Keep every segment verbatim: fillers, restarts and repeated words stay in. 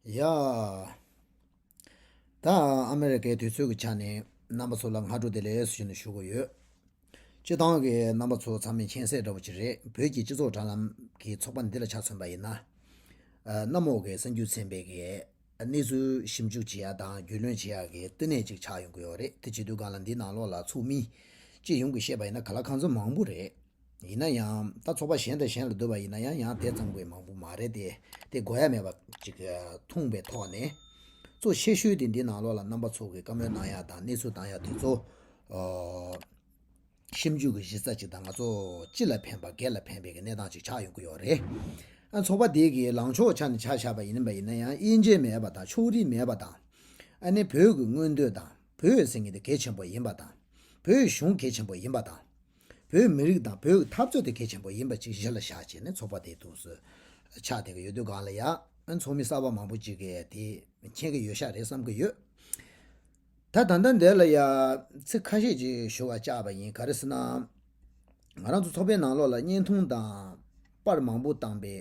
ཡ། ད་ཨ་མེ་རི་ཀའི་དུས་ཚོད་ཀྱི་ཆ་ནས་རྣམ་པ་ཚོ་ལ་སྔ་དྲོ་བདེ་ལེགས་ཞུ་ནས་ཞུ་གི་ཡོད། སྤྱི་བཏང་གི་རྣམ་པ་ཚོ་ཚང་མས་མཁྱེན་གསལ་འདྲ་བོ་ཅིག་རེད། བོད་ཀྱི་སྤྱི་ཚོགས་དྲ་ལམ་གྱི་ཚོགས་པ་འདི་ལ་ཆ་མཚོན་པ་ཡིན་ན། ཨ། གནམ་འོག་གི་གསར་འགྱུར་ཚན་པའི་གི་གནས་ཚུལ་ཞིབ་འཇུག་བྱེད་ཡ་དང་རྒྱུས་ལོན་བྱེད་ཡ་གི་བསྟི་གནས་ཅིག་ཆགས་ཡོང་གི་ཡོད་རེད། དེ་བྱེད་དུས་སྒང་ལ་འདི་ནང་ལོགས་ལ་ཚོགས་མི་སྤྱི་ཡོངས་ཀྱིས་བཤད་པ་ཡིན་ན་ག་ལ་གང་འཚམ་མང་པོ་རེད། ཡིན་ན་ཡང་ད་ཚོགས་པ་གཞན་དང་གཞན་ལ་བསྡུར་བ་ཡིན་ན་ཡང་ཡང་དེ་ཙམ་གྱི་མང་པོ་མ་རེད་དེ། དེ་དགོས་ཡ་མེད་པ་ཅིག་མཐོང་པའི་ཐོག་ནས། གཙོ་ཆེ་ཤོས་དེ་འདི་ནང་ལོགས་ལ་རྣམ་པ་ཚོ་གིས་བཀའ་མོལ་གནང་ཡ་དང་གནས་ཚུལ་བཏང་ཡ་དེ་ཚོ། ཨོ། ཞིབ་འཇུག་གི་གཞི་རྩ་ཅིག་དང་ང་ཚོ་སྤྱི་ལ་ཕན་པ་སྒེར་ལ་ཕན་པའི་གི་གནས་སྟངས་ཅིག་ཆགས་ཡོང་གི་ཡོད་རེད། ཨ། ཚོགས་པ་དེ་གི་ལངས་ཕྱོགས་ཆ་ནས་ཆ་བཞག་པ་ཡིན་པ་ཡིན་ན་ཡང་དབྱེ་འབྱེད་མེད་པ་དང་ཕྱོགས་རིས་མེད་པ་དང་། ཨ་ནི་བོད་ཀྱི་མངོན་འདོད་དང་བོད་ཟེར་མཁན་དེ་གལ་ཆེན་པོ་ཡིན་པ་དང་། བོད་གཞུང་གལ་ཆེན་པོ་ཡིན་པ་དང་། བོད་མི་རིགས་དང་བོད་ཀྱི་འཐབ་རྩོད་དེ་གལ་ཆེན་པོ་ཡིན་པ་ཅིག་གཞི་ལ་བཞག་བྱས་ནས་ཚོགས་པ་དེ་འདུག་སེ་ཆགས་བསྡད་ཀྱི་ཡོད་དུས་སྒང་ལ་ཡ། ཨ། ཚོགས་མི་གསར་པ་མང་པོ་ཅིག་གིས་དེ་མཁྱེན་གྱི་ཡོད་ཤག་རེད་བསམ་གྱི་ཡོད། ད་ད་ལྟ་འདི་ལ་ཡ་ཚིག་ཁ་ཤས་ཅིག་ཞུ་བ་བཅར་བ་ཡིན། ག་རེ་ཟེར་ན། ང་རང་ཚོ་ཚོགས་པའི་ནང་ལོགས་ལ་བརྙན་ཐུང་དང་པར་མང་པོ་བཏང་པའི་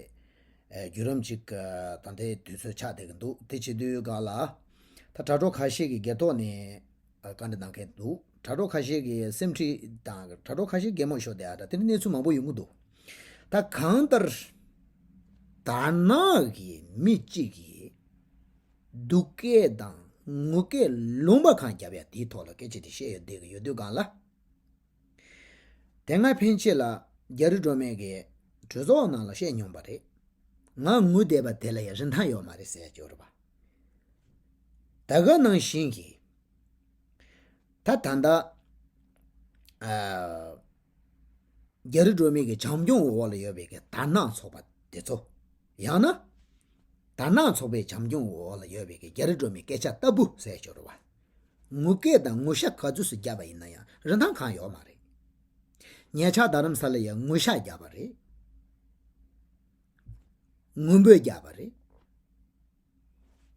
ཨ། བརྒྱུད་རིམ་ཅིག་ཨ། ད་ལྟའི་དུས་ཚོད་ཆགས་བསྡད་ཀྱི་འདུག་དེ་བྱེད་དུས་སྒང་ལ། ད་དྲ་གྲོགས་ཁ་ཤས་ཀྱིས་སྒེར་ཐོག་ནས་ཨ། བཀའ་འདྲི་གནང་མཁན་འདུག་དྲ་གྲོགས་ཁ་ཤས་ཀྱིས་སེམས་ཁྲལ་དང་དྲ་གྲོགས་ཁ་ཤས་གད་མོ་ཤོར་བསྡད་ཡ་འདྲ་དེ་འདྲ་གནས་ཚུལ་མང་པོ་ཡོང་གི་འདུག་ད་གང་ལྟར། དར་ནག་གི་མི་གཅིག་གིས་སྡུག་སྐད་དང་ངུ་སྐད་ལུང་པ་གང་བརྒྱབ་ཡ་དེའི་ཐོག་ལ་སྐད་ཆ་དེ་བཤད་ཡོད་བསྡད་ཀྱི་ཡོད་དུས་སྒང་ལ། དེ་སྔ་ཕན་ཆད་ལ་རྒྱ་རི་སྒྲོལ་མས་ཀྱི་གྲོས་ཚོགས་ནང་ལ་བཤད་མྱོང་པ་རེད། ང་ངུ་བསྡད་པ་དེ་ལ་ཡང་རིན་ཐང་ཡོད་མ་རེད་ཟེར་ཡ་ཅིག་ཡོད་རེད་པ། ད་ག་ནང་བཞིན་གྱི། ད་ད་ལྟ། ཨ། རྒྱ་རི་སྒྲོལ་མའི་གི་བྱམས་སྐྱོང་འོག་ལ་ཡོད་པའི་གི་དར་ནག་ཚོགས་པ་དེ་ཚོ། ཡང་ན། དར་ནག་ཚོགས་པའི་བྱམས་སྐྱོང་འོག་ལ་ཡོད་པའི་གི་རྒྱ་རི་སྒྲོལ་མའི་སྐད་ཆ་ལྟ་བུ་ཟེར་ཆོག་རེད་བ། ངུ་སྐད་དང་ངུ་ཤ་ག་ཚོད་སུ་བརྒྱབ་པ་ཡིན་ན་ཡང་རིན་ཐང་གང་ཡོད་མ་རེད། ཉེ་ཆར་རྡ་རམ་ས་ལ་ཡ་ངུ་ཤ་བརྒྱབ་པ་རེད། ངུ་འབོད་བརྒྱབ་པ་རེད།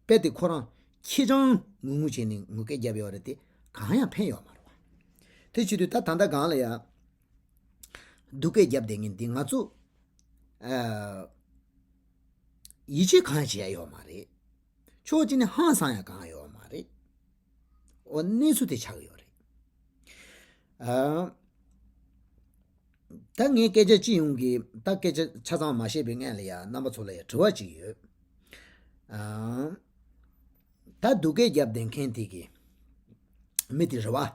དཔེ་དེ་ཁོ་རང་ཁྱི་སྤྱང་ངུ་ངུ་བྱས་ནས་ངུ་སྐད་བརྒྱབ་ཡོད་རེད་དེ། གང་ཡང་ཕན་ཡོད་མ་རེད་བ། དེ་བྱེད་དུས་ད་ད་ལྟ་སྒང་ལ་ཡ། སྡུག་སྐད་བརྒྱབ་བསྡད་མཁན་འདི་ང་ཚོ། ཨ། ཡིད་ཆེས་གང་ཡང་བྱས་ཡོད་མ་རེད། ཕྱོགས་གཅིག་ནས་ཧང་སང་ཡང་གང་ཡོད་མ་རེད། འོ་གནས་ཚུལ་དེ་ཆགས་ཀྱི་ཡོད་རེད། ཨ། ད་ངས་སྐད་ཆ་སྤྱི་ཡོངས་ཀྱི་ད་སྐད་ཆ་ཆ་ཚང་མ་བཤད་པའི་སྔོན་ལ་ཡ་རྣམ་པ་ཚོ་ལ་ཡ་དྲི་བ་གཅིག་ཡོད། ཨ། ད་སྡུག་སྐད་བརྒྱབ་བསྡད་མཁན་དེ་གི་མི་དེ་རེད་བ།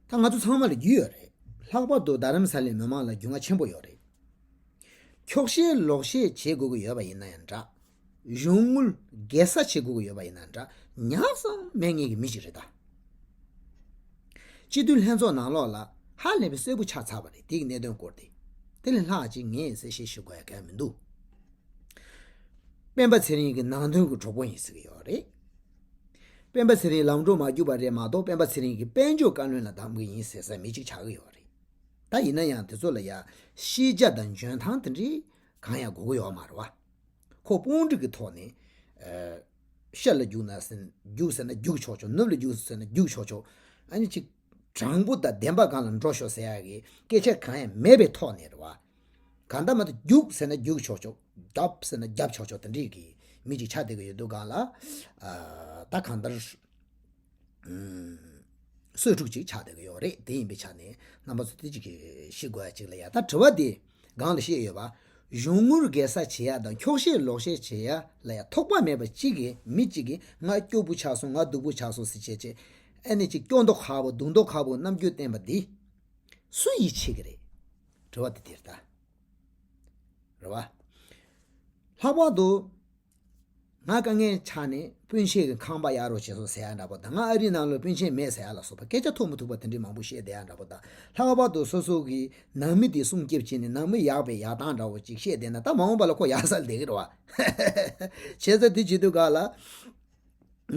ད་ང་ཚོ་ཚང་མ་ལ་རྒྱུས་ཡོད་རེད། ལྷག་པར་དུ་རྡ་རམ་ས་ལའི་མི་མང་ལ་རྒྱུས་མངའ་ཆེན་པོ་ཡོད་རེད། འཁྱོག་བཤད་ལོག་བཤད་བྱེད་དགོས་ཀྱི་ཡོད་པ་ཡིན་ན་ཡང་འདྲ། གཞུང་དངུལ་འགལ་ཟ་བྱེད་དགོས་ཀྱི་ཡོད་པ་ཡིན་ན་འདྲ། ཉག་ཚང་མེད་མཁན་གྱི་མི་ཞིག་རེད་ད། སྤྱི་འཐུས་ལྷན་ཚོགས་ནང་ལོགས་ལ་ཧ་ལས་པའི་གསལ་པོ་ཆགས་ཚར་བ་རེད་དེ་གི་གནད་དོན་སྐོར་དེ། དེ་ལས་ལྷག་ཅིག་ངས་གསལ་བཤད་ཞུ་དགོས་ཡ་གང་ཡང་མི་འདུག་སྤེན་པ་ཚེ་རིང་གི་ནང་དོན་གྱི་གྲོགས་པོ་ཡིན་ཟེར་གྱི་ཡོད་རེད། སྤེན་པ་ཚེ་རིང་ལམ་འགྲོ་མ་རྒྱུག་པ་རེད་མ་གཏོགས་སྤེན་པ་ཚེ་རིང་གི་དཔལ་འབྱོར་བཀའ་བློན་ལ་བདམས་གི་ཡིན་ཟེར་ས་མི་གཅིག་ཆགས་ཀྱི་ཡོད་རེད། ད་ཡིན་ན་ཡང་དེ་ཚོ་ལ་ཡ་ཤེས་བྱ་དང་འཇོན་ཐང་དེ་འདྲའི་གང་ཡང་དགོས་ཀྱི་ཡོད་མ་རེད་བ། ཁོ་དཔུང་སྒྲིག་གི་ཐོག་ནས། ཨ། ཤར་ལ་རྒྱུགས་ན་ཟེར་ན་རྒྱུགས་ཟེར་ན་རྒྱུགས་ཆོག་ཆོག་ནུབ་ལ་རྒྱུགས་ཟེར་ན་རྒྱུགས་ཆོག་ཆོག་ཨ་ནི་ཅིག་དྲང་པོ་དང་བདེན་པ་སྒང་ལ་འགྲོ་ཤོག་ཟེར་ཡ་གི་སྐད་ཆ་གང་ཡང་མེད་པའི་ཐོག་ནས་རེད་བ། གང་ལྟར་མ་གཏོགས་རྒྱུགས་ཟེར་ན་རྒྱུགས་ཆོག་ཆོག་རྒྱབ་ཟེར་ན་རྒྱབ་ཆོག་ཆོག་དེ་འདྲའི་གི་མི་ཅིག་ཆགས་བསྡད་ཀྱི་ཡོད་དུས་སྒང་ལ། ཨ། ད་གང་ལྟར། ཨུམ། སོས་ཕྲུག་ཅིག་ཆགས་བསྡད་ཀྱི་ཡོད་རེད། དེ་ཡིན་པའི་ཆ་ནས་རྣམ་པ་ཚོ་དེ་ཅིག་གི་ཤེས་དགོས་ཡ་ཅིག་ལ་ཡ། ད་དྲི་བ་དེ་སྒང་ལ་བཤད་ཡོད་པ། གཞུང་དངུལ་འགལ་ཟ་བྱེད་ཡ་དང་འཁྱོག་བཤད་ལོག་བཤད་བྱེད་ཡ་ལ་ཡ་ཐོགས་པ་མེད་པ་གཅིག་གིས་མི་གཅིག་གིས་ང་སྐྱོ་པོ་ཆགས་སོང་ང་སྡུག་པོ་ཆགས་སོང་ཟེར་བྱས་བྱས། ཨ་ནི་ཅིག་སྐྱོ་མདོག་ཁ་པོ་སྡུག་མདོག་ཁ་པོ་རྣམ་འགྱུར་བསྟན་པ་འདི་སུ་ཡིད་ཆེས་ཀྱི་རེད། དྲི་བ་དེ་དེ་རེད་ད། རེད་བ། ལྷག་པར་དུ། ང་དཀའ་ངལ་ཆགས་ནས་སྤུན་མཆེད་ཀྱི་ཁང་པ་གཡར་རོགས་བྱེད་སོང་ཟེར་ཡ་འདྲ་པོ་དང་། ང་ཨ་རིའི་ནང་ལ་སྤུན་མཆེད་མེད་ཟེར་ཡ་ལ་སོགས་པ་སྐད་ཆ་ཐོགས་མི་ཐུབ་པ་དེ་འདྲའི་མང་པོ་བཤད་བསྡད་ཡ་འདྲ་པོ་དང་། ལྷག་པར་དུ་སོ་སོ་གི་ནང་མི་དེ་སྲུང་སྐྱོབ་བྱས་ནས་ནང་མི་ཡག་པའི་ཡག་སྟངས་འདྲ་པོ་ཅིག་བཤད་བསྡད་ན། ད་མ་འོངས་པ་ལ་ཁོ་ཡག་ས་ལ་བསྡད་ཀྱི་རེད་བ། བྱས་ཙང་དེ་བྱེད་དུས་ག་ལ།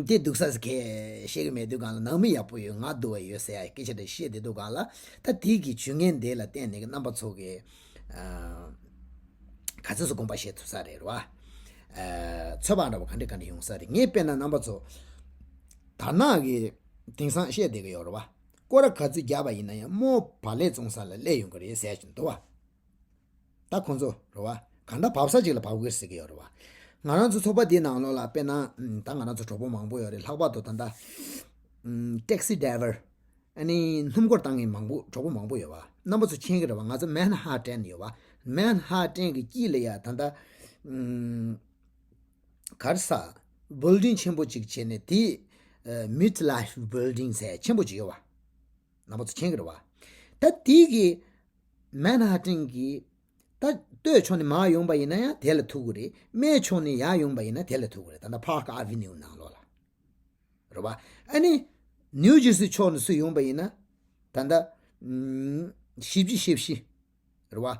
དེ་སྡུག་ས་ཟེར་མཁན་བཤད་གི་མེད་དུས་སྒང་ལ། ནང་མི་ཡག་པོ་ཡོད་ང་སྡུག་པ་ཡོད་ཟེར་ཡ་སྐད་ཆ་དེ་བཤད་བསྡད་དུས་སྒང་ལ། ད་དེ་གི་ཇུས་ངན་དེ་ལ་བརྟེན་ནས་རྣམ་པ་ཚོ་གི། ཨ། ག་ཚོད་སུ་དགོངས་པ་བཞེས་ཐུབ་ས་རེད་རེད་བ། ཨ། ཚོད་དཔག་འདྲ་པོ་ག་འདྲ་ག་འདྲ་ཡོང་ས་རེད། ངས་དཔེར་ན་རྣམ་པ་ཚོ་དར་ནག་གི་དེང་སང་བཤད་བསྡད་གི་ཡོད་རེད་བ། སྐོར་ར་ག་ཚོད་བརྒྱབ་པ་ཡིན་ན་ཡང་རྨོ་བག་ལེབ་བཙོང་ས་ལ་སླེབས་ཡོང་གི་རེད་ཟེར་གྱི་འདུག་བ། ད་ཁོང་ཚོ་རེད་བ། གང་ལྟར་བབས་ས་ཅིག་ལ་བབས་གི་ཟེར་གི་ཡོད་རེད་བ། ང་རང་ཚོ་ཚོགས་པ་འདིའི་ནང་ལོགས་ལ་དཔེར་ན་ད་ང་རང་ཚོ་གྲོགས་པོ་མང་པོ་ཡོད་རེད། ལྷག་པར་དུ་ད་ལྟ་ཊེག་སི་ཌ་རའི་ཝར། ཨ་ནི་སྣུམ་འཁོར་བཏང་མཁན་མང་པོ་གྲོགས་པོ་མང་པོ་ཡོད་པ། རྣམ་པ་ཚོ་མཁྱེན་གྱི་རེད་བ། ང་ཚོ་མན་ཧ་ཊན་ཡོད་བ། མན་ཧ་ཊན་གྱི་དཀྱིལ་ལ་ཡ་ད་ལྟ་གར་ས་བིལ་ཌིང་ཆེན་པོ་གཅིག་བྱས་ནས་དེ་མིཌ་ལའིཕ་བིལ་ཌིང་ཟེར་ཆེན་པོ་གཅིག་ཡོད་བ། རྣམ་པ་ཚོ་མཁྱེན་གྱི་རེད་བ། ད་དེ་གི་མན་ཧ་ཊན་གྱི་ད་སྟོད་ཕྱོགས་ནས་མར་ཡོང་པ་ཡིན་ན་ཡང་དེ་ལ་ཐུག་གི་རེད། སྨད་ཕྱོགས་ནས་ཡར་ཡོང་པ་ཡིན་ན་དེ་ལ་ཐུག་གི་རེད། ད་ལྟ་Park Avenue་ནང་ལོགས་ལ། རེད་བ། ཨ་ནི་ནིའུ་ཇར་སི་ཕྱོགས་ནས་སུ་ཡོང་པ་ཡིན་ན་ད་ལྟ་ཨམ་བཞི་བཅུ་ཞེ་བཞི། རེད་བ།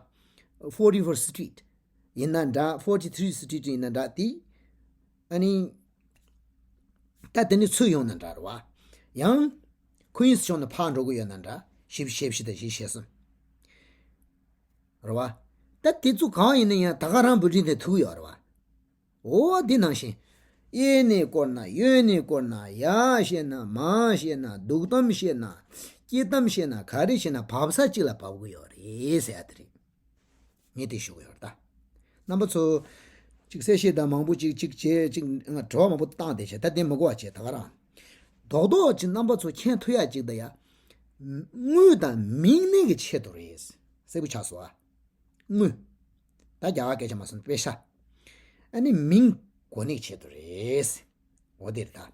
Forty-first Street་ཡིན་ན་འདྲ། Forty-three Street་ཡིན་ན་འདྲ། དེ་ཨ་ནི་ད་དེ་ནས་ཚུར་ཡོང་ན་འདྲ། རེད་བ། ཡང་Queens་ཕྱོགས་ནས་ཕར་འགྲོ་གི་ཡོད་ན་འདྲ། བཞི་བཅུ་ཞེ་བཞི་དང་བཞི་བཅུ་ཞེ་གསུམ། རེད་བ། ད་དེ་ཚོ་གང་ཡིན་ན་ཡང་ད་ག་རང་བིལ་ཌིང་དེ་ཐུག་ཡོད་རེད་བ། འོ་འདི་ནང་བཞིན། གཡས་ནས་བསྐོར་ན་གཡོན་ནས་བསྐོར་ན་ཡར་བཤད་ན་མར་བཤད་ན་སྡུག་གཏམ་བཤད་ན་སྐྱིད་གཏམ་བཤད་ན་ག་རེ་བཤད་ན་བབས་ས་གཅིག་ལ་བབས་ཀྱི་ཡོད་རེད་ཟེར་ཡ་དེ་རེད། ངས་དེ་ཞུ་གི་ཡོད་རེད་ད། རྣམ་པ་ཚོ། ཅིག་གསལ་བཤད་དང་མང་པོ་ཅིག་ཅིག་བྱས་ཅིག་ང་དྲི་བ་མང་པོ་བཏང་བསྡད་བྱས། ད་དེ་མི་གོ་བ་བྱས། ད་ག་རང་། རྡོག་རྡོག་ཅིག་རྣམ་པ་ཚོ་མཁྱེན་ཐུབ་ཡ་ཅིག་ད་ཡ། དངུལ་དང་མིང་གནས་ཀྱི་ཆེད་དུ་རེད། གསལ་པོ་ཆགས་སོང་ཨ། དངུལ། ད་རྒྱ་གར་སྐད་ཆ་མ་སོང་པེ་ཤ། ཨ་ནི་མིང་གོ་གནས་ཆེད་དུ་རེད། འོ་དེ་རེད་ད།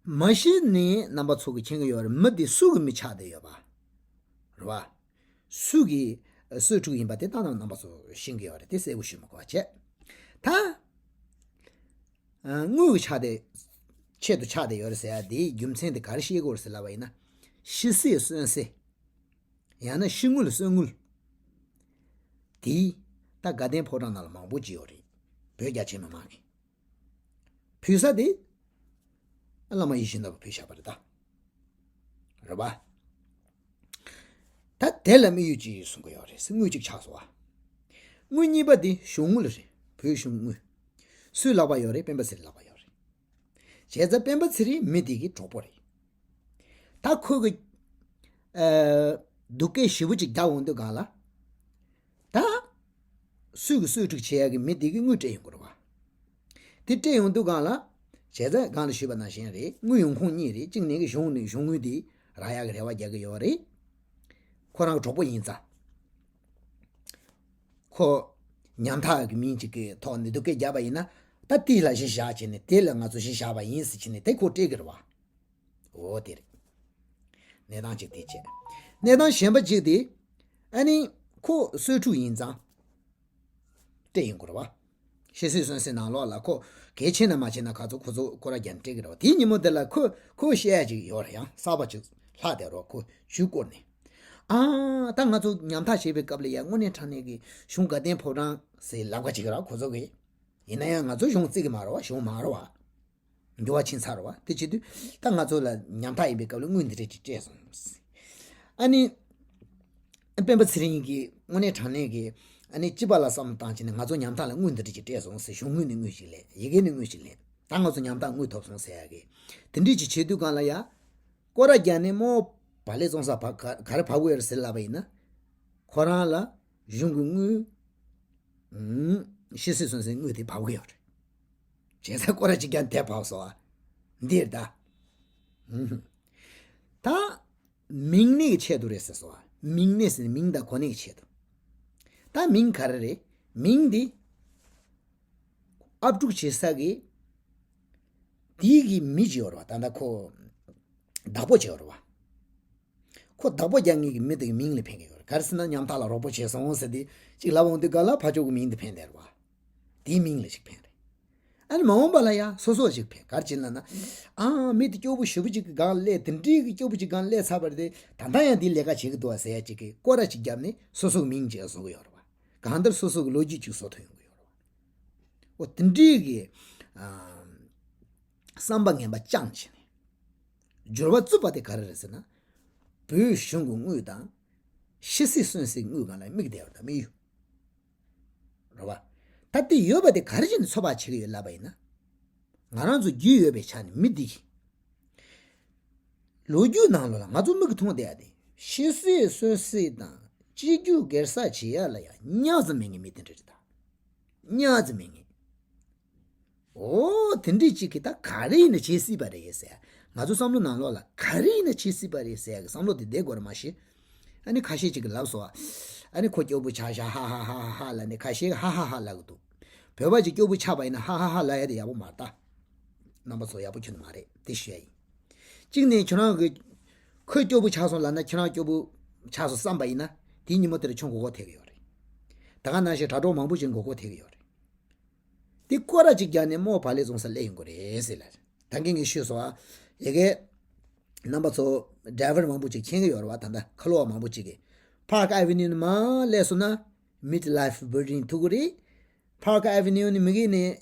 མ་གཞི་ནས་རྣམ་པ་ཚོ་གི་མཁྱེན་གི་ཡོད་རེད། མི་དེ་སུ་གི་མི་ཆགས་བསྡད་ཡོད་པ། རེད་བ། སུ་གི་གསོས་ཕྲུག་ཡིན་པ་དེ་ད་རྣམ་པ་ཚོ་ཤེས་གི་ཡོད་རེད། དེ་གསལ་པོ་ཞུ་མི་དགོས་པ་བྱས། ད། དངུལ་གི་ཆགས་བསྡད། ཆེད་དུ་ཆགས་བསྡད་ཡོད་རེད་ཟེར་ཡ་དེའི་རྒྱུ་མཚན་དེ་ག་རེ་ཤེས་དགོས་རེད་ཟེར་ལབ་པ་ཡིན་ན། ཕྱི་སྲིད་གསོན་སྲིད། ཡང་ན་ཕྱི་དངུལ་གསོན་དངུལ། དེ་ད་དགའ་ལྡན་ཕོ་བྲང་ནང་ལ་མང་པོ་ཅིག་ཡོད་རེད། བོད་རྒྱ་ཆེ་མི་མང་གི་ཕུལ་ས་དེ་བླ་མ་ཡིད་བཞིན་ནོར་བུ་ཕུལ་བཞག་པ་རེད་ད། རེད་པ། ད་དེ་ལ་དམིགས་ཡུལ་ཅིག་གསུང་གི་ཡོད་རེད། དངུལ་གཅིག་ཆགས་སོང་བ། དངུལ་གཉིས་པ་དེ་གཞུང་དངུལ་རེད། བོད་གཞུང་དངུལ། སུའི་ལག་པ་ཡོད་རེད། སྤེན་པ་ཚེ་རིང་ལག་པ་ཡོད་རེད། བྱས་ཙང་སྤེན་པ་ཚེ་རིང་མི་དེ་གི་གྲོགས་པོ་རེད། ད་ཁོ་གི་ཨ་སྡུག་སྐད་ཞེ་པོ་ཅིག་རྒྱག་འོང་དུས་སྒང་ལ། ད་སུས་ཀྱི་གསོས་ཕྲུག་བྱེད་ཡག་གི་མི་དེ་གི་དངུལ་སྤྲད་ཡོང་གི་རེད་བ། དེ་སྤྲད་ཡོང་དུས་སྒང་ལ། བྱས་ཙང་སྒང་ལ་ཞུས་པ་ནང་བཞིན་རེད། དངུལ་ཡོང་ཁུངས་གཉིས་རེད། གཅིག་ནས་གི་གཞུང་ནས་གཞུང་དངུལ་དེ་རག་ཡག་གི་རེ་བ་རྒྱག་གི་ཡོད་རེད། ཁོ་རང་གི་གྲོགས་པོ་ཡིན་ཙང་། ཁོ་ཉམ་ཐག་གི་མིང་གཅིག་གི་ཐོག་ནས་སྡུག་སྐད་བརྒྱབ་པ་ཡིན་ན། ད་དེ་ལ་གཞི་བཞག་བྱས་ནས་དེ་ལ་ང་ཚོ་གཞི་བཞག་པ་ཡིན་ཟེར་བྱས་ནས་དེ་ཁོ་སྤྲད་གི་རེད་བ། འོ་དེ་རེད། གནས་སྟངས་གཅིག་དེ་བྱས། གནས་སྟངས་གཞན་པ་གཅིག་དེ། ཨ་ནི་ཁོ་གསོས་ཕྲུག་ཡིན་ཙང་སྤྲད་ཡོང་གི་རེད་བ། ཕྱི་སྲིད་གསོན་སྲིད་ནང་ལོགས་ལ་ཁོ་གལ་ཆེ་ན་མ་ཆེ་ན་ག་ཚོད་ཁོ་ཚོ་སྐོར་ར་རྒྱག་ནས་སྤྲད་གི་རེད་བ། དེའི་ཉིན་མོ་དེ་ལ་ཁོ་ཁོ་བཤད་ཡ་ཅིག་ཡོད་རེད། ཡང་གསར་པ་ཅིག་ལྷག་བསྡད་རོགས། ཁོ་ཇུས་བསྐོར་ནས། ཨ་ད་ང་ཚོ་ཉམ་ཐག་བྱེད་པའི་སྐབས་ལ་ཡ་དངོས་གནས་དྲང་གནས་ཀྱི་གཞུང་དགའ་ལྡན་ཕོ་བྲང་ཟེར་ལབ་ཀ་ཅིག་ར་ཁོ་ཚོ་གི། ཡིན་ན་ཡང་ང་ཚོ་གཞུང་བརྩི་གི་མ་རེད་བ། གཞུང་མ་རེད་བ། འགྱུར་བ་ཕྱིན་ཚར་བ་དེ་བྱེད་དུས། ད་ང་ཚོ་ལ་ཉམ་ཐག་ཡིན་པའི་སྐབས་ལ་དངུལ་འདི་འདྲ་ཅིག་སྤྲད་སོང་། ཨ་ནི། སྤེན་པ་ཚེ་རིང་གིས་དངོས་གནས་དྲང་གནས་ཀྱི། ཨ་ནི་སྤྱི་པ་ལ་བསམ་བློ་བཏང་བྱས་ནས་ང་ཚོ་ཉམ་ཐག་ལ་དངུལ་འདི་འདྲ་ཅིག་སྤྲད་སོང་ཟེར། གཞུང་དངུལ་ནས་དངུལ་ཞིག་ལེན། ཡི་གེ་ནས་དངུལ་ཞིག་ལེན། ད་ང་ཚོ་ཉམ་ཐག་དངུལ་ཐོབ་སོང་ཟེར་ཡ་གི། དེ་འདྲ་ཅིག་བྱེད་དུས་སྒང་ལ་ཡ། སྐོར་ར་རྒྱག་ནས་མོ་བག་ལེབ་བཙོང་ས་བ་ག་ག་རེ་བབས་ཀྱི་ཡོད་རེད་ཟེར་ལབ་པ་ཡིན་ན། ཁོ་རང་ལ་གཞུང་གི་དངུལ། ཕྱི་སྲིད་གསོན་སྲིད་དངུལ་དེ་བབས་ཀྱི་ཡོད་རེད། བྱས་ཙང་སྐོར་ར་གཅིག་ཀྱང་དེ་བབས་སོང་བ། འདི་རེད་ད། ད་མིང་གནས་ཀྱི་ཆེད་དུ་རེད་ཟེར་སོང་བ། མིང་གནས་ཟེར་ནས་མིང་དང་གོ་གནས་ཀྱི་ཆེད་དུ། ད་མིང་ག་རེ་རེད། མིང་འདི་ཨབ་ཕྲུག་བྱེད་ས་གི་དེའི་གི་མི་ཅིག་ཡོད་རེད་བ། ད་ལྟ་ཁོ་བདག་པོ་བྱས་ཡོད་རེད་བ། ཁོ་བདག་པོ་རྒྱག་མཁན་གྱི་མི་དེ་གི་མིང་ལ་ཕན་གྱི་ཡོད་རེད། ག་རེ་ཟེར་ན་ཉམ་ཐག་ལ་རོགས་པ་བྱས་སོང་ཟེར་ཏེ་ཅིག་ལབ་འོང་དུས་སྒང་ལ་ཕར་ཕྱོགས་ཀྱི་མིང་དེ་ཕན་བསྡད་རེད་བ། དེའི་མིང་ལ་ཅིག་ཕན་རེད། ཨ་ནི་མ་འོངས་པ་ལ་ཡ་སོ་སོ་ཅིག་ཕན། ག་རེ་བྱས་ན་ན། ཨ་མི་དེ་སྐྱོ་པོ་ཞེ་པོ་ཅིག་གི་སྒང་སླེབས། དེ་འདྲའི་གི་སྐྱོ་པོ་ཅིག་སྒང་སླེབས་ཚར་བ་རེད་དེ། ད་ལྟ་ཡང་དེའི་ལས་ཀ་བྱེད་ཀྱི་འདུག་བ་ཟེར་ཡ་ཅིག་གི་སྐོར་ར་ཅིག་བརྒྱབ་ནས་སོ་སོ་གི་མིང་ཅིག་བཟོ་གི་ཡོད་རེད་བ། གང་ལྟར་སོ་སོ་གི་ལོ་རྒྱུས་ཅིག་བཟོ་ཐུབ་ཡོང་གི་ཡོད་རེད་བ། འོ་དེ་འདྲའི་གི་ཨ་བསམ་པ་ངན་པ་བཅངས་བྱས་ནས། འབྱོར་བ་བཙུགས་པ་དེ་ག་རེ་རེད་ཟེར་ན། བོད་གཞུང་གི་དངུལ་དང་། ཕྱི་སྲིད་གསོན་སྲིད་དངུལ་སྒང་ལ་དམིགས་བསྡད་ཡོད་རེད། ད་དམིགས་ཡུལ་རེད་བ། ད་དེ་ཡོད་པ་དེ་ག་རེ་བྱས་ནས་ཚོད་དཔག་བྱེད་ཀྱི་ཡོད་ལབ་པ་ཡིན་ན། ང་རང་ཚོ་རྒྱུས་ཡོད་པའི་ཆ་ནས་མི་འདི་གི་ལོ་རྒྱུས་ནང་ལོགས་ལ་ང་ཚོ་མིག་གིས་མཐོང་བསྡད་ཡ་དེ། ཕྱི་སྲིད་གསོན་སྲིད་དང་སྤྱི་རྒྱུ་སྒེར་ས་བྱེད་ཡ་ལ་ཡ་ཉག་ཙམ་མེད་མཁན་མི་དེ་འདྲ་རེད་ད། ཉག་ཙམ་མེད་མཁན། ཨོ་དེ་འདྲས་ཅིག་གིས་ད་ག་རེ་ཡིན་ན་བྱེད་སྲིད་པ་རེད་ཟེར། ང་ཚོ་བསམ་བློ་ནང་ལོགས་ལ་ག་རེ་ཡིན་ན་བྱེད་སྲིད་པ་རེད་ཟེར་གི་བསམ་བློ་དེ་བསྡད་དགོས་རེད་མ་གཞི། ཨ་ནི་ཁ་ཤས་ཅིག་གིས་ལབ་སོང་བ། ཨ་ནི་ཁོ་སྐྱོ་པོ་ཆགས་ཤག་ཧ་ཧ་ཧ་ཧ་ལབ་ནས་ཁ་ཤས་ཀྱིས་ཧ་ཧ་ཧ་ལབ་གི་འདུག་བོད་པ་ཅིག་སྐྱོ་པོ་ཆགས་པ་ཡིན་ན་ཧ་ཧ་ཧ་ལབ་ཡ་དེ་ཡག་པོ་མ་རེད་ད། རྣམ་པ་ཚོ་ཡག་པོ་ཁྱོན་ནས་མ་རེད་དེ་ཞུ་ཡ་ཡིན། གཅིག་ནས་ཁྱོད་རང་གི་ཁོས་སྐྱོ་པོ་ཆགས་སོང་ལབ་ན་ཁྱེད་རང་སྐྱོ་པོ་ཆགས་སོང་བསམ་པ་ཡིན་ན་དེའི་ཉིན་མོ་དེར་ཁྱོད་མགོ་སྐོར་ཐེབས་ཀྱི་ཡོད་རེད། ད་ག་ནང་བཞིན་དྲ་གྲོགས་མང་པོ་ཅིག་མགོ་སྐོར་ཐེབས་ཀྱི་ཡོད་རེད། དེ་སྐོར་ར་ཅིག་རྒྱག་ནས་རྨོ་བག་ལེབ་བཙོང་ས་སླེབས་ཡོང་གི་རེད་ཟེར་ལ། ད་གིན་ངས་ཞུས་སོང་ཨ། ཡ་གི། རྣམ་པ་ཚོ། ཌ་རའི་ཝར་མང་པོ་ཅིག་མཁྱེན་གྱི་ཡོད་རེད་བ། ད་ལྟ་ཁ་ལོ་བ་མང་པོ་ཅིག་གིས། Park Avenue ནས་མར་སླེབས་སོང་ན། Midlife Building ཐུག་གི་རེད། Park Avenue ནས་མ་གི་ནས།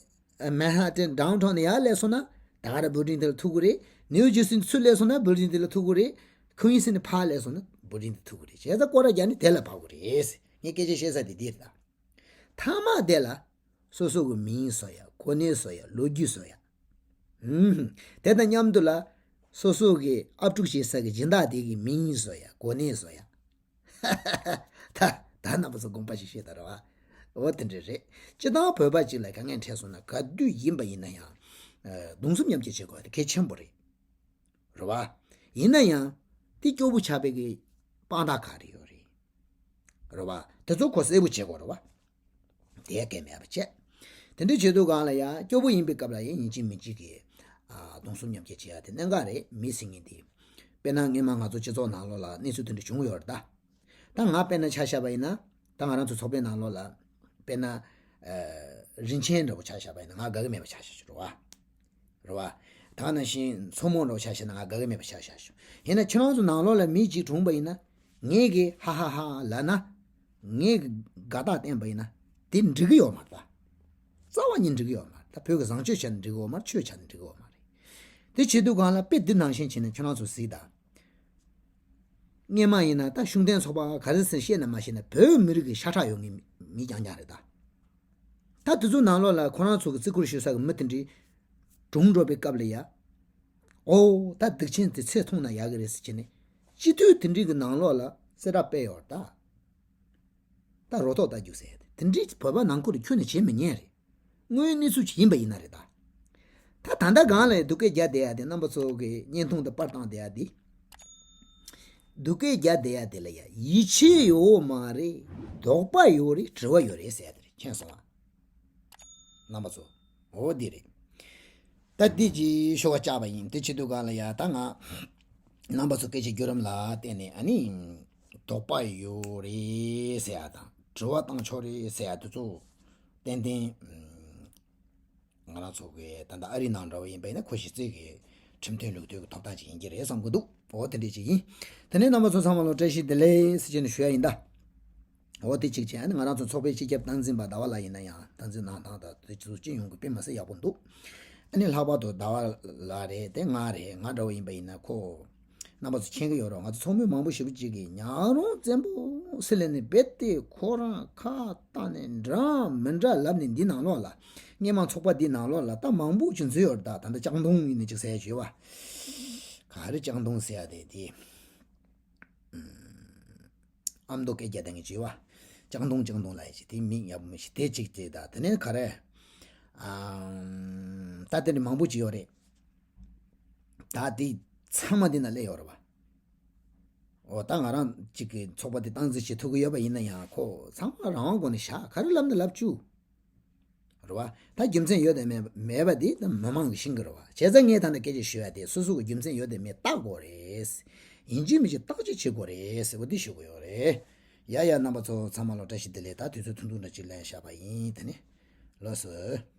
Manhattan Downtown ནས་ཡར་སླེབས་སོང་ན། ད་ག་ར་Building དེ་ལ་ཐུག་གི་རེད། New Jersey ནས་ཚུར་སླེབས་སོང་ན་Building དེ་ལ་ཐུག་གི་རེད། Queens ནས་ཕར་སླེབས་སོང་ན་Building དེ་ཐུག་གི་རེད། བྱས་ཙང་སྐོར་ར་རྒྱག་ནས་དེ་ལ་བབས་དགོས་རེད། ངས་སྐད་ཆ་བཤད་ས་དེ་འདི་རེད་ད། མཐའ་མ་དེ་ལ། སོ་སོ་གི་མིང་བཟོ་ཡ། གོ་གནས་བཟོ་ཡ། ལོ་རྒྱུས་བཟོ་ཡ། ཧུམ། དེ་དང་མཉམ་དུ་ལ། སོ་སོ་གི་ཨབ་ཕྲུག་བྱེད་ས་གི་སྦྱིན་བདག་དེ་གི་མིང་བཟོ་ཡ། གོ་གནས་བཟོ་ཡ། ད་ད་རྣམ་པ་ཚོ་དགོངས་པ་ཞིག་བཞེས་དང་རེད་བ། འོ་དེ་འདྲ་རེད། སྤྱིར་བཏང་བོད་པ་ཅིག་ལ་དཀའ་ངལ་འཕྲད་སོང་ན་ག་དུས་ཡིན་པ་ཡིན་ན་ཡང་། གདུང་སེམས་མཉམ་སྐྱེད་བྱེད་དགོས་པ་དེ་གལ་ཆེན་པོ་རེད། རེད་བ། ཡིན་ན་ཡང་། དེ་སྐྱོ་པོ་ཆགས་པའི་གི་དཔང་རྟགས་ག་རེ་ཡོད་རེད། རེད་བ། དེ་ཚོ་ཁོ་གསལ་པོ་བྱེད་དགོས་རེད་བ། དེ་སྐད་མེད་པ་བྱས། དེ་འདྲ་བྱེད་དུས་སྒང་ལ་ཡ་སྐྱོ་པོ་ཡིན་པའི་སྐབས་ལ་ཡ་ཡིན་གཅིག་མིན་གཅིག་གི། ཨ། གདུང་སེམས་མཉམ་སྐྱེད་བྱེད་ཡ་དེ་གནད་འགག་རེད། མི་ཟེར་མཁན་དེ། དཔེར་ན་སྔོན་མ་ང་ཚོ་སྤྱི་ཚོགས་ནང་ལོགས་ལ་གནས་ཚུལ་དེ་འདྲ་བྱུང་ཡོད་རེད་ད། ད་ང་དཔེར་ན་ཆ་བཞག་པ་ཡིན་ན། ད་ང་རང་ཚོ་ཚོགས་པའི་ནང་ལོགས་ལ། དཔེར་ན། ཨ། རིན་ཆེན་འདྲ་པོ་ཆ་བཞག་པ་ཡིན་ན་ང་དགའ་གི་མེད་པ་ཆ་བཞག་ཞུ་རོགས་ཨ། རེད་བ། ད་ནང་བཞིན་མཚོ་མོ་འདྲ་པོ་ཆ་བཞག་ན་ང་དགའ་གི་མེད་པ་ཆ་བཞག་ཞུ། ཡིན་ན་ཁྱེད་རང་ཚོ་ནང་ལོགས་ལ་མི་གཅིག་གྲོངས་པ་ཡིན་ན། ངས་གི་ཧ་ཧ་ཧ་ལབ་ན། ངས་གི་དགའ་རྟགས་བསྟན་པ་ཡིན་ན། དེ་འགྲིག་གི་ཡོད་མ་རེད་ད། རྩ་བ་ཉིད་འགྲིག་གི་ཡོད་མ་རེད་ད། བོད་ཀྱི་བཟང་སྤྱོད་བྱས་ན་འགྲིག་གི་ཡོད་མ་རེད། ཆོས་བྱས་ན་འགྲིག་གི་ཡོད་མ་རེད། དེ་བྱེད་དུས་སྒང་ལ་དཔེ་འདི་ནང་བཞིན་བྱས་ན་ཁྱེད་རང་ཚོ་གཟིགས་དང་། སྔོན་མ་ཡིན་ན་ད་ཤུགས་ལྡན་ཚོགས་པ་ག་རེ་ཟེར་བཤད་ན་མ་ཤེས་ན་བོད་མི་རིགས་ཀྱི་ཤ་ཁྲག་ཡོད་མཁན་མི་རྐྱང་རྐྱང་རེད་ད། ད་དེ་ཚོ་ནང་ལོགས་ལ་ཁོ་རང་ཚོ་གི་བརྩི་བཀུར་ཞུ་ས་གི་མི་དེ་འདྲའི་གྲོངས་འགྲོ་བའི་སྐབས་ལ་ཡ། ཨོ་ད་སྡིག་ཆེན་དེ་ཚེ་ཐུང་ན་ཡག་གི་རེད་ཟེར་བྱས་ནས་སྤྱི་འཐུས་དེ་འདྲའི་གི་ནང་ལོགས་ལ་གསལ་བསྒྲགས་སྤེལ་ཡོད་རེད་ད། ད་རོ་ཐོག་ལྟ་རྒྱུ་ཟེར་ཡ་དེ་དེ་འདྲའི་བོད་པ་ནང་ཁུལ་ལ་ཁྱོན་ནས་བྱེད་མི་ཉན་རེད། དངོས་ཡོད་གནས་ཚུལ་ཅིག་ཡིན་པ་ཡིན་ན་རེད་ད། ད་ད་ལྟ་སྒང་ལ་སྡུག་སྐད་རྒྱག་བསྡད་ཡ་དེ་རྣམ་པ་ཚོ་གི་བརྙན་ཐུང་དེ་པར་བཏང་བསྡད་ཡ་དེ། སྡུག་སྐད་རྒྱག་བསྡད་ཡ་དེ་ལ་ཡ་ཡིད་ཆེས་ཡོད་མ་རེད། དོགས་པ་ཡོད་རེད། དྲི་བ་ཡོད་རེད་ཟེར་ཡ་དེ་རེད། མཁྱེན་སོང་ང་། རྣམ་པ་ཚོ། འོ་འདི་རེད། ད་འདི་ཅིག་ཤོ་ག་བཅག་པ་ཡིན། དེ་བྱེད་དུས་སྒང་ལ་ཡ་ད་ང་རྣམ་པ་ཚོ་སྐད་ཆ་བརྒྱུད་རིམ་ལ་བརྟེན་ནས་ཨ་ནི་དོགས་པ་ཡོད་རེད་ཟེར་ཡ་དང་དྲི་བ་བཏང་ཆོག་རེད་ཟེར་ཡ་དེ་ཚོ་ཏན་ཏན་ང་རང་ཚོ་གི་ད་ལྟ་ཨ་རིའི་ནང་འདྲ་བ་ཡིན་པ་ཡིན་ན་ཁོ་གཞི་རྩའི་གི་ཁྲིམས་མཐུན་ལུགས་མཐུན་གི་ཐོབ་ཐང་ཅིག་ཡིན་གྱི་རེད་བསམ་གི་འདུག་འོ་དེ་འདྲས་ཅིག་ཡིན། དེ་ནས་རྣམ་པ་ཚོ་ཚང་མ་ལ་བཀྲ་ཤིས་བདེ་ལེགས་ཟེར་བྱས་ནས་ཞུ་ཡ་ཡིན་ད། འོ་དེ་གཅིག་བྱས། ཨ་ནི་ང་རང་ཚོ་ཚོགས་པའི་སྤྱི་ཁྱབ་སྟངས་འཛིན་པ་ཟླ་བ་ལགས་ཡིན་ན་ཡང་། སྟངས་འཛིན་གནང་སྟངས་དང་དེ་ཚོ་སྤྱི་ཡོངས་ཀྱི་དཔེ་མི་སྲིད་ཡག་པོ་འདུག་ཨ་ནི་ལྷག་པར་དུ་ཟླ་བ་ལགས་རེད་དེ། ང་རེད། ང་འདྲ་བོ་ཡིན་པ་ཡིན་ན་ཁོ་རྣམ་པ་ཚོ་མཁྱེན་གྱི་ཡོད་རེད། ང་ཚོ་ཚོགས་མི་མང་པོ་ཞེ་པོ་ཅིག་གིས་ཉག་རོང་བཙན་པོ་སེ་ལེ་ནས་རྦད་དེ་ཁོ་རང་ཁ་བཏང་ནས་འདྲ་མི་འདྲ་ལབ་ནས་འདི་ནང་ལོགས་ལ། སྔོན་མ་ཚོགས་པ་འདི་ནང་ལོགས་ལ་ད་མང་པོ་ཅིག་འཛུལ་ཡོད་རེད་ད། ད་ལྟ་ལྕགས་མདོང་ཡིན་ནས་ཅིག་ཟེར་ཡ་ཅིག་ཡོད་བ། ག་རེ་ལྕགས་མདོང་ཟེར་ཡ་དེ་དེ། ཨ་མདོ་སྐད་རྒྱག་བསྡད་མཁན་ཅིག་ཡོད་བ། ལྕགས་མདོང་ལྕགས་མདོང་ལབ་ཡ་ཅིག་དེ་མིང་ཡག་པོ་མི་ཤེས། དེ་གཅིག་དེ་དང་དེ་ནས་ག་རེ། ཨམ། ད་དེ་འདྲ་མང་པོ་ཅིག་ཡོད་རེད། ད་དེ་ཚང་མ་འདི་ན་སླེབས་ཡོད་རེད་བ། འོ་ད་ང་རང་གཅིག་གི་ཚོགས་པ་དེ་སྟངས་འཛིན་བྱེད་ཐུབ་ཀྱི་ཡོད་པ་ཡིན་ན་ཡང་ཁོ་ཚང་མ་རང་དབང་སྒོ་ནས་བཞག་ག་རེ་ལབ་ན་ལབ་བཅུག་རེད་བ། ད་རྒྱུ་མཚན་ཡོད་དང་མེད་མེད་པ་དེ་ད་མི་མང་གིས་ཤེས་ཀྱི་རེད་བ། བྱས་ཙང་ངས་ད་ནི་སྐད་ཆ་ཞུ་ཡ་དེ་སོ་སོ་གི་རྒྱུ་མཚན་ཡོད་དང་མེད་བརྟག་དགོས་རེད། ཡིན་གཅིག་མིན་གཅིག་བརྟག་དཔྱད་བྱེད་དགོས་རེད་ཟེར་བ་འདི་ཞུ་གི་ཡོད་རེད། ཡ་ཡ། རྣམ་པ་ཚོ་ཚང་མ་ལ་བཀྲ་ཤིས་བདེ་ལེགས། ད་དུས་ཚོད་ཐུང་ཐུང་འདྲ་ཅིག་ལེན་བཞག་པ་ཡིན། དེ་ནི་ལགས་སོ།